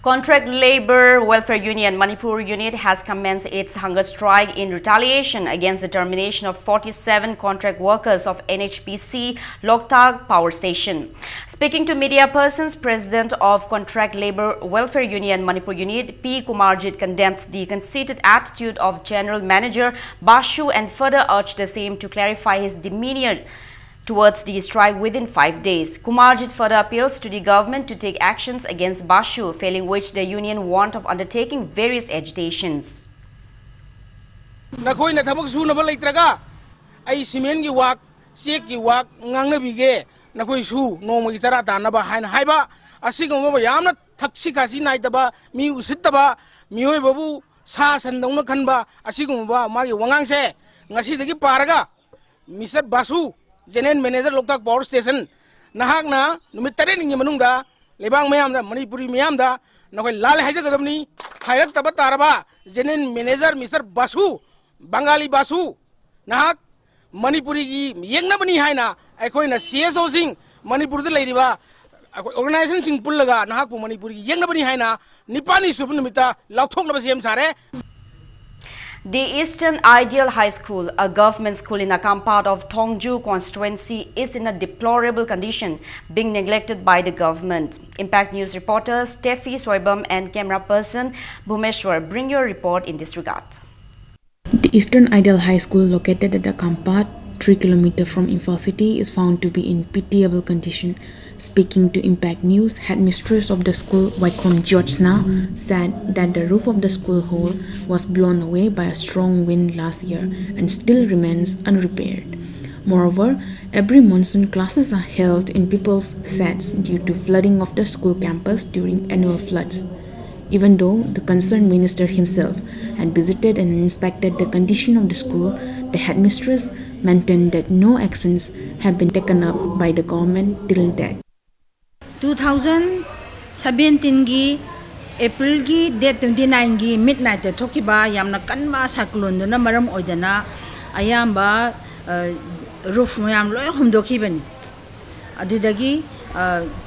Contract Labour Welfare Union Manipur unit has commenced its hunger strike in retaliation against the termination of forty-seven contract workers of N H P C Loktak Power Station. Speaking to media persons, President of Contract Labour Welfare Union Manipur unit, P Kumarjit, condemned the conceited attitude of General Manager Bashu and further urged the same to clarify his demeanour towards the strike within five days. Kumarjit further appeals to the government to take actions against Bashu, failing which the union warned of undertaking various agitations. ꯅꯈꯣꯏꯅ ꯊꯕꯛ ꯁꯨꯅꯕ ꯂꯩꯇ꯭ꯔꯒ ꯑꯩ ꯁꯤꯃꯦꯟꯒꯤ ꯋꯥꯛ, ꯆꯦꯛꯀꯤ ꯋꯥꯛ ꯉꯥꯡꯅꯕꯤꯒꯦ, ꯅꯈꯣꯏꯁꯨ ꯅꯣꯡꯃꯒꯤ ꯆꯔꯥ ꯇꯥꯟꯅꯕ ꯍꯥꯏꯅ ꯍꯥꯏꯕ ꯑꯁꯤꯒꯨꯝꯕ ꯌꯥꯝꯅ ꯊꯛꯁꯤ ꯈꯥꯁꯤ ꯅꯥꯏꯗꯕ, ꯃꯤ ꯎꯁꯤꯠꯇꯕ, ꯃꯤꯑꯣꯏꯕꯕꯨ ꯁꯥ ꯁꯟꯗꯧꯅ ꯈꯟꯕ ꯑꯁꯤꯒꯨꯝꯕ ꯃꯥꯒꯤ ꯋꯥꯉꯥꯡꯁꯦ ꯉꯁꯤꯗꯒꯤ ꯄꯥꯔꯒ Mister Basu, General Manager Loktak Power Station, ꯅꯍꯥꯛꯅ ꯅꯨꯃꯤꯠ ꯇꯔꯦꯠꯅꯤꯒꯤ ꯃꯅꯨꯡꯗ ꯂꯩꯕꯥꯛ ꯃꯌꯥꯝꯗ, ꯃꯅꯤꯄꯨꯔꯤ ꯃꯤꯌꯥꯝꯗ ꯅꯈꯣꯏ ꯂꯥꯜꯂꯦ ꯍꯥꯏꯖꯒꯗꯕꯅꯤ꯫ ꯍꯥꯏꯔꯛꯇꯕ ꯇꯥꯔꯕ General Manager Mister Basu, Bengali ꯕꯥꯁꯨ, ꯅꯍꯥꯛ ꯃꯅꯤꯄꯨꯔꯤꯒꯤ ꯌꯦꯛꯅꯕꯅꯤ ꯍꯥꯏꯅ ꯑꯩꯈꯣꯏꯅ C S Oꯁꯤꯡ, ꯃꯅꯤꯄꯨꯔꯗ ꯂꯩꯔꯤꯕ ꯑꯩꯈꯣꯏ organizationꯁꯤꯡ ꯄꯨꯜꯂꯒ ꯅꯍꯥꯛꯄꯨ ꯃꯅꯤꯄꯨꯔꯤꯒꯤ ꯌꯦꯛꯅꯕꯅꯤ ꯍꯥꯏꯅ ꯅꯤꯄꯥꯜꯅꯤ ꯁꯨꯕ ꯅꯨꯃꯤꯠꯇ ꯂꯥꯎꯊꯣꯛꯅꯕ ꯁꯦꯝ ꯁꯥꯔꯦ꯫ The Eastern Ideal High School, a government school in Akampat of Thongju constituency, is in a deplorable condition, being neglected by the government. Impact News reporter Steffi Soibam and camera person Bhumeshwar bring your report in this regard. The Eastern Ideal High School, located at Akampat, three kilometer from Imphal city, is found to be in pitiable condition. Speaking to Impact News, headmistress of the school, Waikhom Jyotsna, said that the roof of the school hall was blown away by a strong wind last year and still remains unrepaired. Moreover, every monsoon classes are held in people's sheds due to flooding of the school campus during annual floods. Even though the concerned minister himself had visited and inspected the condition of the school, the headmistress maintained that no actions have been taken up by the government till date. Two thousand seventeenꯒꯤ Aprilꯒꯤ date twenty nineꯒꯤ midnightꯇ ꯊꯣꯛꯈꯤꯕ ꯌꯥꯝꯅ ꯀꯟꯕ cycloneꯗꯨꯅ ꯃꯔꯝ ꯑꯣꯏꯗꯅ ꯑꯌꯥꯝꯕ roof ꯃꯌꯥꯝ ꯂꯣꯏ ꯍꯨꯝꯗꯣꯛꯈꯤꯕꯅꯤ꯫ ꯑꯗꯨꯗꯒꯤ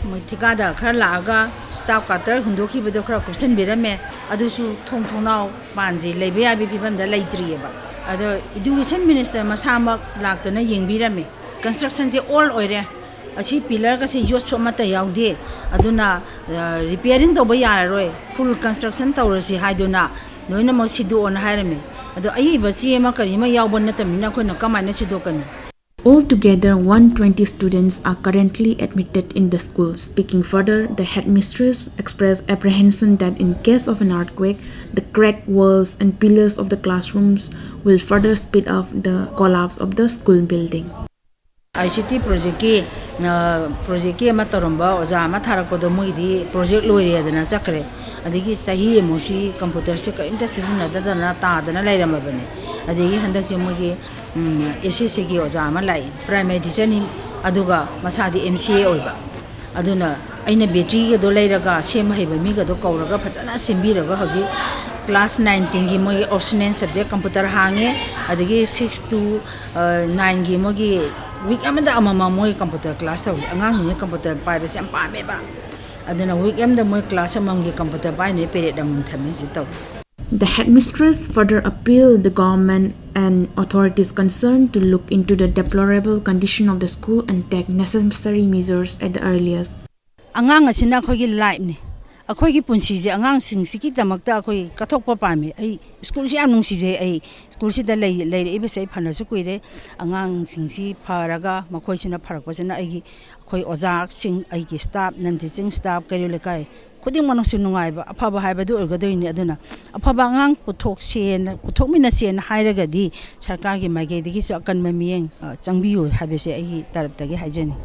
ꯃꯣꯏ ꯊꯤꯀꯥꯗꯥꯔ ꯈꯔ ꯂꯥꯛꯑꯒ staff quarter ꯍꯨꯟꯗꯣꯛꯈꯤꯕꯗꯣ ꯈꯔ ꯀꯨꯞꯁꯟꯕꯤꯔꯝꯃꯦ꯫ ꯑꯗꯨꯁꯨ ꯊꯣꯡ ꯊꯣꯡꯅꯥꯎ ꯄꯥꯟꯗ꯭ꯔꯤ, ꯂꯩꯕ ꯌꯥꯕꯒꯤ ꯐꯤꯕꯝꯗ ꯂꯩꯇ꯭ꯔꯤꯑꯕ꯫ ꯑꯗꯣ education minister ꯃꯁꯥꯃꯛ ꯂꯥꯛꯇꯨꯅ ꯌꯦꯡꯕꯤꯔꯝꯃꯦ꯫ Constructionꯁꯦ all ꯑꯣꯏꯔꯦ꯫ ꯑꯁꯤ pillarꯒꯁꯦ ꯌꯣꯠꯁꯨ ꯑꯃꯠꯇ ꯌꯥꯎꯗꯦ꯫ ꯑꯗꯨꯅ repairing ꯇꯧꯕ ꯌꯥꯔꯔꯣꯏ, full construction ꯇꯧꯔꯁꯤ ꯍꯥꯏꯗꯨꯅ ꯂꯣꯏꯅꯃꯛ ꯁꯤꯗꯣꯛꯑꯣꯅ ꯍꯥꯏꯔꯝꯃꯦ꯫ ꯑꯗꯣ ꯑꯏꯕ ꯆꯦ ꯑꯃ ꯀꯔꯤ ꯑꯃ ꯌꯥꯎꯕ ꯅꯠꯇꯕꯅꯤꯅ ꯑꯩꯈꯣꯏꯅ ꯀꯃꯥꯏꯅ ꯁꯤꯗꯣꯛꯀꯅꯤ? Altogether, one twenty students are currently admitted in the school. Speaking further, the headmistress expressed apprehension that in case of an earthquake, the cracked walls and pillars of the classrooms will further speed up the collapse of the school building. ICT projectꯀꯤ projectꯀꯤ ꯑꯃ ꯇꯧꯔꯝꯕ ꯑꯣꯖꯥ ꯑꯃ ꯊꯥꯔꯛꯄꯗꯣ ꯃꯣꯏꯒꯤꯗꯤ project ꯂꯣꯏꯔꯦꯗꯅ ꯆꯠꯈ꯭ꯔꯦ꯫ ꯑꯗꯒꯤ ꯆꯍꯤ ꯑꯃꯨꯛꯁꯤ computerꯁꯦ ꯀꯔꯤꯝꯇ ꯁꯤꯖꯤꯟꯅꯗꯗꯅ ꯇꯥꯗꯅ ꯂꯩꯔꯝꯃꯕꯅꯦ꯫ ꯑꯗꯒꯤ ꯍꯟꯗꯛꯁꯦ ꯃꯣꯏꯒꯤ SCCꯒꯤ ꯑꯣꯖꯥ ꯑꯃ ꯂꯥꯛꯏ, primary teacherꯅꯤ, ꯑꯗꯨꯒ ꯃꯁꯥꯗꯤ MCA ꯑꯣꯏꯕ꯫ ꯑꯗꯨꯅ ꯑꯩꯅ batteryꯒꯗꯣ ꯂꯩꯔꯒ ꯁꯦꯝꯕ ꯍꯩꯕ ꯃꯤꯒꯗꯣ ꯀꯧꯔꯒ ꯐꯖꯅ ꯁꯦꯝꯕꯤꯔꯒ ꯍꯧꯖꯤꯛ class nine tenꯒꯤ ꯃꯣꯏꯒꯤ optional subject computer ꯍꯥꯡꯉꯦ꯫ ꯑꯗꯒꯤ six to nineꯒꯤ ꯃꯣꯏꯒꯤ week ꯑꯃꯗ ꯑꯃꯃꯝ ꯃꯣꯏ computer class ꯇꯧꯏ꯫ ꯑꯉꯥꯡꯁꯤꯡꯁꯦ computer ꯄꯥꯏꯕꯁꯦ ꯌꯥꯝ ꯄꯥꯝꯃꯦꯕ꯫ ꯑꯗꯨꯅ week ꯑꯃꯗ ꯃꯣꯏ class ꯑꯃꯃꯝꯒꯤ computer ꯄꯥꯏꯅꯕ period ꯑꯃꯃꯝ ꯊꯝꯃꯦ ꯍꯧꯖꯤꯛ ꯇꯧꯏ꯫ The headmistress further appealed the government and authorities concerned to look into the deplorable condition of the school and take necessary measures at the earliest. ꯑꯉꯥꯡ ꯑꯁꯤꯅ ꯑꯩꯈꯣꯏꯒꯤ lifeꯅꯤ꯫ ꯑꯩꯈꯣꯏꯒꯤ ꯄꯨꯟꯁꯤꯁꯦ ꯑꯉꯥꯡꯁꯤꯡꯁꯤꯒꯤꯗꯃꯛꯇ ꯑꯩꯈꯣꯏ ꯀꯠꯊꯣꯛꯄ ꯄꯥꯝꯃꯤ꯫ ꯑꯩ schoolꯁꯤ ꯌꯥꯝ ꯅꯨꯡꯁꯤꯖꯩ꯫ ꯑꯩ schoolꯁꯤꯗ ꯂꯩ-, ꯂꯩꯔꯛꯏꯕꯁꯦ ꯑꯩ ꯐꯅꯁꯨ ꯀꯨꯏꯔꯦ꯫ ꯑꯉꯥꯡꯁꯤꯡꯁꯤ ꯐꯔꯒ ꯃꯈꯣꯏꯁꯤꯅ ꯐꯔꯛꯄꯁꯤꯅ ꯑꯩꯒꯤ, ꯑꯩꯈꯣꯏ ꯑꯣꯖꯥꯁꯤꯡ, ꯑꯩꯒꯤ staff, non teaching staff, ꯀꯩꯔꯣꯜ ꯂꯩꯀꯥꯏ ꯈꯨꯗꯤꯡꯃꯛꯅꯁꯨ ꯅꯨꯡꯉꯥꯏꯕ, ꯑꯐꯕ ꯍꯥꯏꯕꯗꯨ ꯑꯣꯏꯒꯗꯣꯏꯅꯤ꯫ ꯑꯗꯨꯅ ꯑꯐꯕ ꯑꯉꯥꯡ ꯄꯨꯊꯣꯛꯁꯦꯅ, ꯄꯨꯊꯣꯛꯃꯤꯟꯅꯁꯦꯅ ꯍꯥꯏꯔꯒꯗꯤ ꯁꯔꯀꯥꯔꯒꯤ ꯃꯥꯏꯀꯩꯗꯒꯤꯁꯨ ꯑꯀꯟꯕ ꯃꯤꯠꯌꯦꯡ, ꯑ, ꯆꯪꯕꯤꯌꯨ ꯍꯥꯏꯕꯁꯦ ꯑꯩꯒꯤ ꯇꯔꯞꯇꯒꯤ ꯍꯥꯏꯖꯅꯤꯡꯏ꯫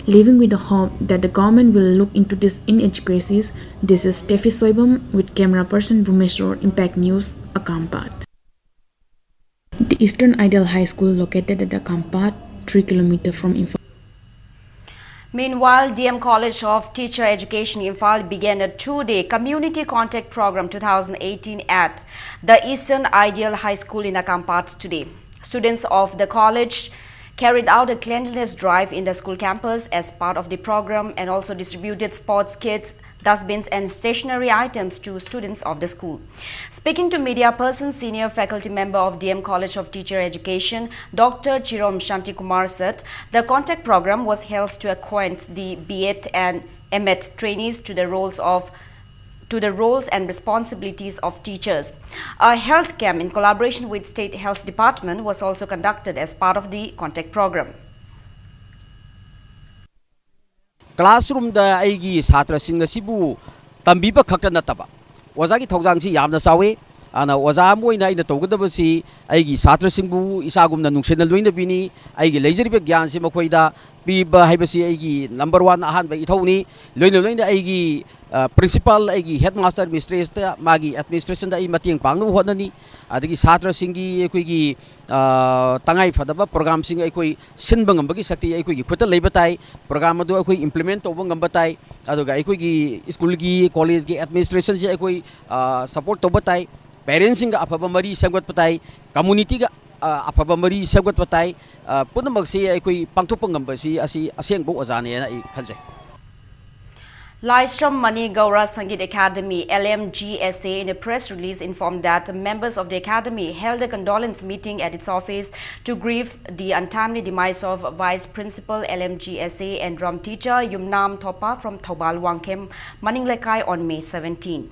Living with the hope that the government will look into these inadequacies. This is Steffi Soibam with camera person Bhumeshwar, Impact News, Akampat. The Eastern Ideal High School, located at Akampat, three kilometer from Imphal. Meanwhile, D M College of Teacher Education, Imphal, began a two-day community contact program two thousand eighteen at the Eastern Ideal High School in Akampat today. Students of the college carried out a cleanliness drive in the school campus as part of the program and also distributed sports kits, dustbins and stationery items to students of the school. Speaking to media persons, senior faculty member of D M College of Teacher Education, Doctor Chirom Shantikumar, said the contact program was held to acquaint the B.Ed and M.Ed trainees to the roles of to the roles and responsibilities of teachers. A health camp in collaboration with State Health Department was also conducted as part of the contact program. Classroomꯗ ꯑꯩꯒꯤ ꯁꯥꯇ꯭ꯔꯁꯤꯡ ꯑꯁꯤꯕꯨ ꯇꯝꯕꯤꯕ ꯈꯛꯇ ꯅꯠꯇꯕ, ꯑꯣꯖꯥꯒꯤ ꯊꯧꯗꯥꯡꯁꯤ ꯌꯥꯝꯅ ꯆꯥꯎꯏ꯫ ꯑꯗꯨꯅ ꯑꯣꯖꯥ ꯑꯃ ꯑꯣꯏꯅ ꯑꯩꯅ ꯇꯧꯒꯗꯕꯁꯤ ꯑꯩꯒꯤ ꯁꯥꯇ꯭ꯔꯁꯤꯡꯕꯨ ꯏꯆꯥꯒꯨꯝꯅ ꯅꯨꯡꯁꯤꯅ ꯂꯣꯏꯅꯕꯤꯅꯤ꯫ ꯑꯩꯒꯤ ꯂꯩꯖꯔꯤꯕ ꯒ꯭ꯌꯥꯟꯁꯤ ꯃꯈꯣꯏꯗ ꯄꯤꯕ ꯍꯥꯏꯕꯁꯤ ꯑꯩꯒꯤ number one ꯑꯍꯥꯟꯕ ꯏꯊꯧꯅꯤ꯫ ꯂꯣꯏꯅ ꯂꯣꯏꯅ ꯑꯩꯒꯤ, ꯑ, principal, ꯑꯩꯒꯤ headmaster, mistressꯇ, ꯃꯥꯒꯤ administrationꯗ ꯑꯩ ꯃꯇꯦꯡ ꯄꯥꯡꯅꯕ ꯍꯣꯠꯅꯅꯤ꯫ ꯑꯗꯒꯤ ꯁꯥꯇ꯭ꯔꯁꯤꯡꯒꯤ ꯑꯩꯈꯣꯏꯒꯤ, ꯑ, ꯇꯉꯥꯏ ꯐꯗꯕ programꯁꯤꯡ ꯑꯩꯈꯣꯏ ꯁꯤꯟꯕ ꯉꯝꯕꯒꯤ ꯁꯛꯇꯤ ꯑꯩꯈꯣꯏꯒꯤ ꯈꯨꯠꯇ ꯂꯩꯕ ꯇꯥꯏ꯫ Program ꯑꯗꯨ ꯑꯩꯈꯣꯏ implement ꯇꯧꯕ ꯉꯝꯕ ꯇꯥꯏ꯫ ꯑꯗꯨꯒ ꯑꯩꯈꯣꯏꯒꯤ schoolꯒꯤ, collegeꯀꯤ administrationꯁꯤ ꯑꯩꯈꯣꯏ, ꯑ, support ꯇꯧꯕ ꯇꯥꯏ꯫ Parentsꯁꯤꯡꯒ ꯑꯐꯕ ꯃꯔꯤ ꯁꯦꯝꯒꯠꯄ ꯇꯥꯏ꯫ Communityꯒ, ꯑ, ꯑꯐꯕ ꯃꯔꯤ ꯁꯦꯝꯒꯠꯄ ꯇꯥꯏ꯫ ꯑ, ꯄꯨꯝꯅꯃꯛꯁꯤ ꯑꯩꯈꯣꯏ ꯄꯥꯡꯊꯣꯛꯄ ꯉꯝꯕꯁꯤ ꯑꯁꯤ ꯑꯁꯦꯡꯕ ꯑꯣꯖꯥꯅꯦꯅ ꯑꯩ ꯈꯟꯖꯩ꯫ Laishram Mani Gaura Sangeet Academy, L M G S A, in a press release informed that members of the academy held a condolence meeting at its office to grieve the untimely demise of Vice Principal, L M G S A, and drum teacher Yumnam Thopa from Thoubal Wangkhem Maning Lekai on May seventeen.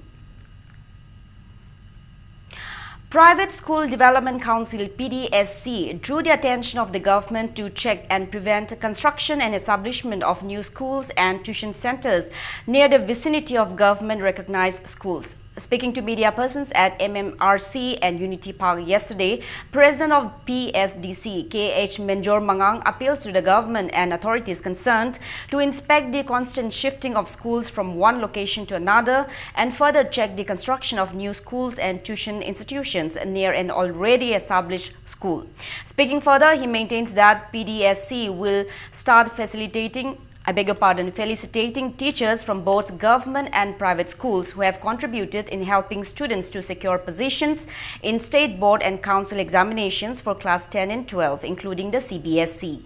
Private School Development Council, P D S C, drew the attention of the government to check and prevent construction and establishment of new schools and tuition centers near the vicinity of government-recognized schools. Speaking to media persons at M M R C and Unity Park yesterday, President of P S D C, K H Menjor Mangang, appealed to the government and authorities concerned to inspect the constant shifting of schools from one location to another and further check the construction of new schools and tuition institutions near an already established school. Speaking further, he maintains that P D S C will start facilitating I beg your pardon, felicitating teachers from both government and private schools who have contributed in helping students to secure positions in state board and council examinations for class ten and twelve, including the C B S E.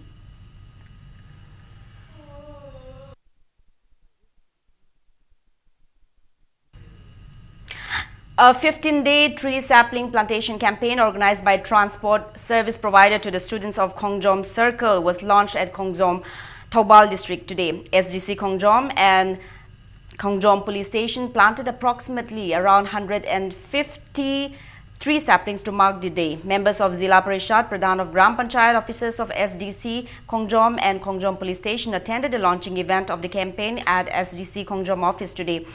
A fifteen-day tree sapling plantation campaign organized by transport service provider to the students of Khongjom Circle was launched at Khongjom, Thoubal District today. S D C Khongjom and Khongjom Police Station planted approximately around hundred and fifty tree saplings to mark the day. Members of Zilla Parishad, Pradhan of Gram Panchayat, officers of S D C Khongjom and Khongjom Police Station attended the launching event of the campaign at S D C Khongjom office today.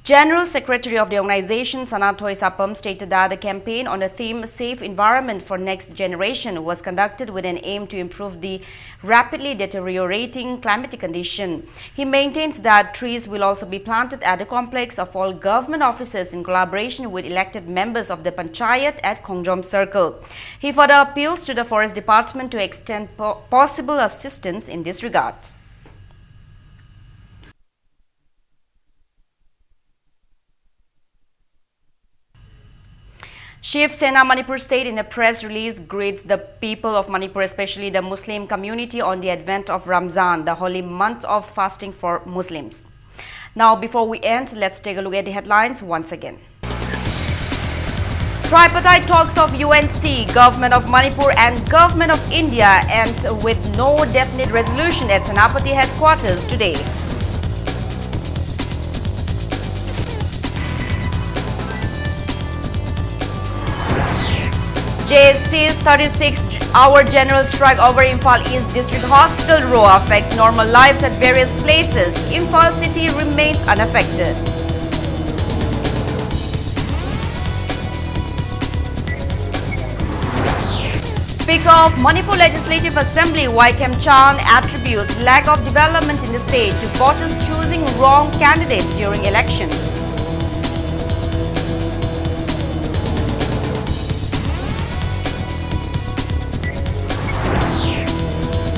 General Secretary of the organization, Sanathoi Sapam, stated that the campaign on the theme Safe Environment for Next Generation was conducted with an aim to improve the rapidly deteriorating climatic condition. He maintains that trees will also be planted at the complex of all government offices in collaboration with elected members of the Panchayat at Khongjom Circle. He further appeals to the Forest Department to extend po- possible assistance in this regard. Shiv Sena Manipur State, in a press release, greets the people of Manipur, especially the Muslim community, on the advent of Ramzan, the holy month of fasting for Muslims. Now, before we end, let's take a look at the headlines once again. Tripartite talks of U N C, Government of Manipur and Government of India end with no definite resolution at Senapati headquarters today. J A C's thirty-six hour general strike over Imphal East District Hospital, ROHA, affects normal lives at various places. Imphal city remains unaffected. Speaker of Manipur Legislative Assembly, Y Khemchand, attributes lack of development in the state to voters choosing wrong candidates during elections.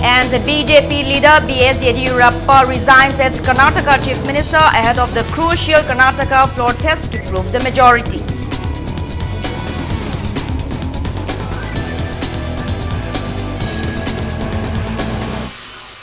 And the B J P leader B S Yediyurappa resigns as Karnataka Chief Minister ahead of the crucial Karnataka floor test to prove the majority.